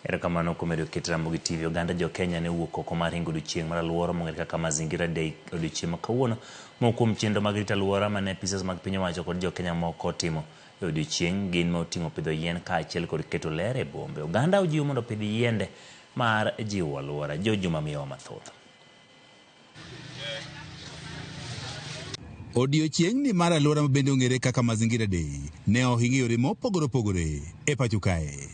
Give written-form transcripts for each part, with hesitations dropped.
Erokamano kuom medo ket Ramogi TV. Oganda jo Kenya ne owuok oko mar hingo odiochieng' mar alwora mong'ere kaka Mazingira Day odiochieng' ma kawuono. Moko kuom chenro mag rito alwora mane apisas mag piny owacho kod jo Kenya moko otimo e odiochieng' gin ma oting'o pidho yien kaachiel kod keto ler e bombe. Oganda ojiw mondo opidh yiende mar jiwo alwora. George Juma miyowa mathoth. Odiochieng'ni mar alwora ma bende ong'ere kaka Mazingira Day ne ohing e yore mopogore opogore e pacho kae.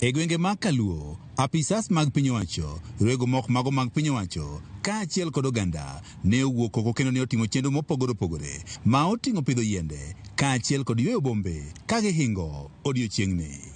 E gwenge mag Kaluo, apisas mag piny owacho, rwego mok mago mag piny owacho kaachiel kod oganda ne owuok oko kendo ne otimo chenro mopogore opogore ma oting'o pidho yiende kaachiel kod yweyo bombe ka gihingo odiochieng'ni.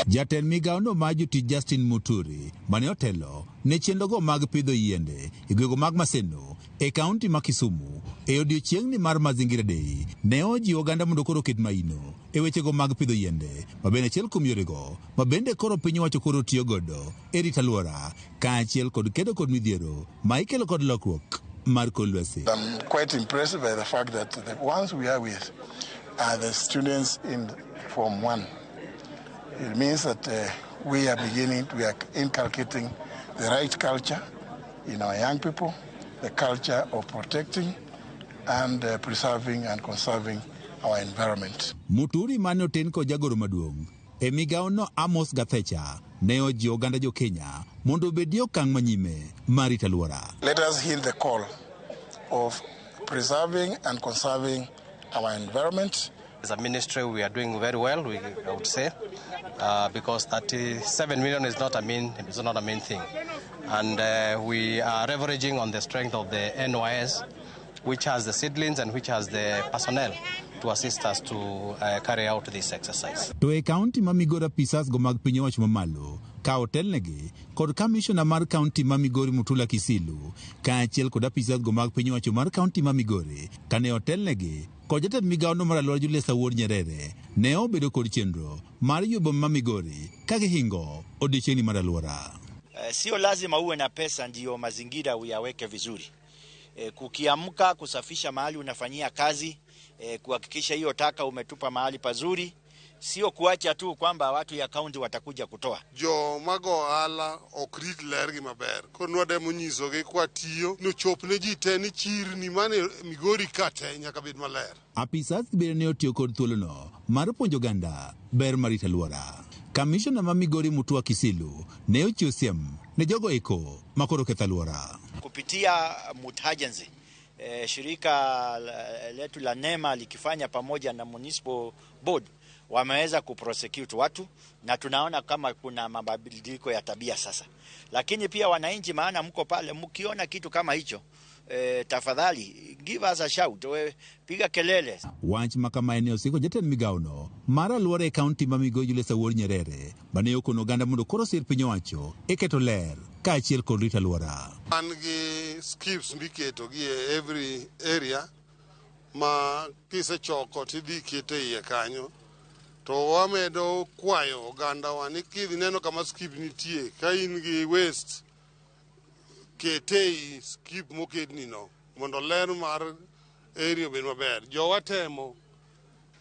Jatend migawono mar jotich Justin Muturi mane otelo ne chenrogo mag pidho yiende e gwego mag Maseno e kaunti ma Kisumu e odiechieng'ni mar Mazingira Day ne ojiwo oganda mondo koro oket maino e wechego mag pidho yiende ma bende achiel kuom yorego ma bende koro piny owacho koro tiyo godo e rito alwora kaachiel kod kedo kod midhiero ma ikelo kod lokruok mar kor lwasi. I'm quite impressed by the fact that the ones we are with are the students in Form 1. It means that we are beginning, we are inculcating the right culture in our young people, the culture of protecting and preserving and conserving our environment. Muturi mane oten kod jagoro maduong' e migawono Amos Gathecha ne ojiwo oganda jo Kenya mondo obed e okang' manyime mar rito alwora. Let us heed the call of preserving and conserving our environment. As a ministry, we are doing very well, I would say, because 37 million is not a mean, it's not a main thing. And we are leveraging on the strength of the NYS, which has the seedlings and which has the personnel to assist us to carry out this exercise. To e kaunti ma Migori apisas go mag piny owacho mamalo ka otelnegi kod kamishona mar kaunti ma Migori Mutula Kisilu kaachiel kod apisas go mag piny owacho mar kaunti ma Migori kane otelnegi kod jatend migawono mar alwora Julius Awuor Nyerere ne obedo kod chenro mar ywe boma ma Migori ka gihingo odiechieng'ni mar alwora. Sio lazima uwe na pesa ndiyo mazingira uyaweke vizuri. Kukiamka kusafisha mahali unafanyia kazi, kuhakikisha hiyo taka umetupa mahali pazuri, sio kuacha tu kwamba watu ya kaunti watakuja kutoa. Jo mago ohala ok rit lergi maber. Koro nwademo nyisogi kwa tiyo nochop ne ji te ni chirni mane Migori ka te nyaka bed maler. Apisas bende ne otiyo kod thuolono mar puonjo oganda ber mar rito alwora. Kamishona ma Migori Mutua Kisilu ne ochiwo siem ne jogo eko ma koro ketho alwora. Kupitia Mutagenzi, shirika letu la NEMA likifanya pamoja na Municipal Board wameweza kuprosecute watu na tunaona kama kuna mabadiliko ya tabia sasa. Lakini pia wananchi, maana mko pale, mkiona kitu kama hicho, tafadhali give us a shout, piga kelele. Wach ma kama ne osiko jatend migawono mar alwora e kaunti ma Migori Julius Awuor Nyerere mane okono oganda mondo koro osir piny owacho e keto ler kaachiel kod rito alwora. An gi skips miketo gi e every area ma kisechoko tidhi ikete iye kanyo. To wamedo kwayo ogandawa ni kidhi neno kama skip nitie, ka in gi waste, kete ei skip moketni no mondo ler mar area obed maber. Jowa temo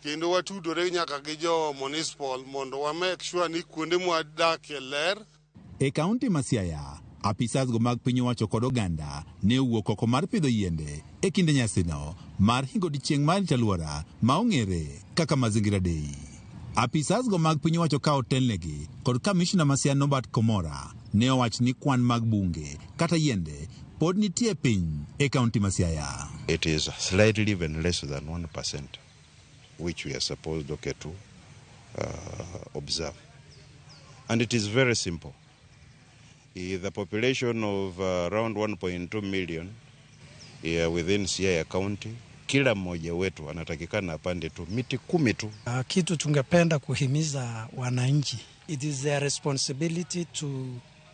kendo watudore nyaka gi jo municipal mondo wa make sure ni kuonde mwadakie ler. E kaunti ma Siaya, apisas go mag piny owacho kod oganda ne owuok oko mar pidho yiende e kinde nyasino mar hingo odiechieng' mar rito alwora ma ong'ere kaka Mazingira Day. Apisas go mag piny owacho ka otelnegi kod kamishna ma Siaya Norbert Komora ne owacho ni kwan mag bunge kata yiende pod nitie piny e kaunti ma Siaya. It is slightly even less than 1%, which we are supposed, okay, to observe. And it is very simple. If the population of around 1.2 million within Siaya County, kila mmoja wetu anatakikana apande tu miti 10 tu. Kitu tungependa kuhimiza wananchi, it is their responsibility to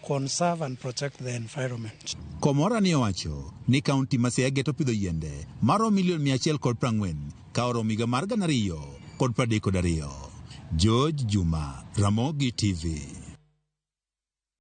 conserve and protect the environment. Komora ni owacho ni kaunti ma Siaya geto pidho yiende maro milion mia achiel kod prang'wen ka oromo higa mar gana ariyo kod pradek kod ariyo. George Juma, Ramogi TV.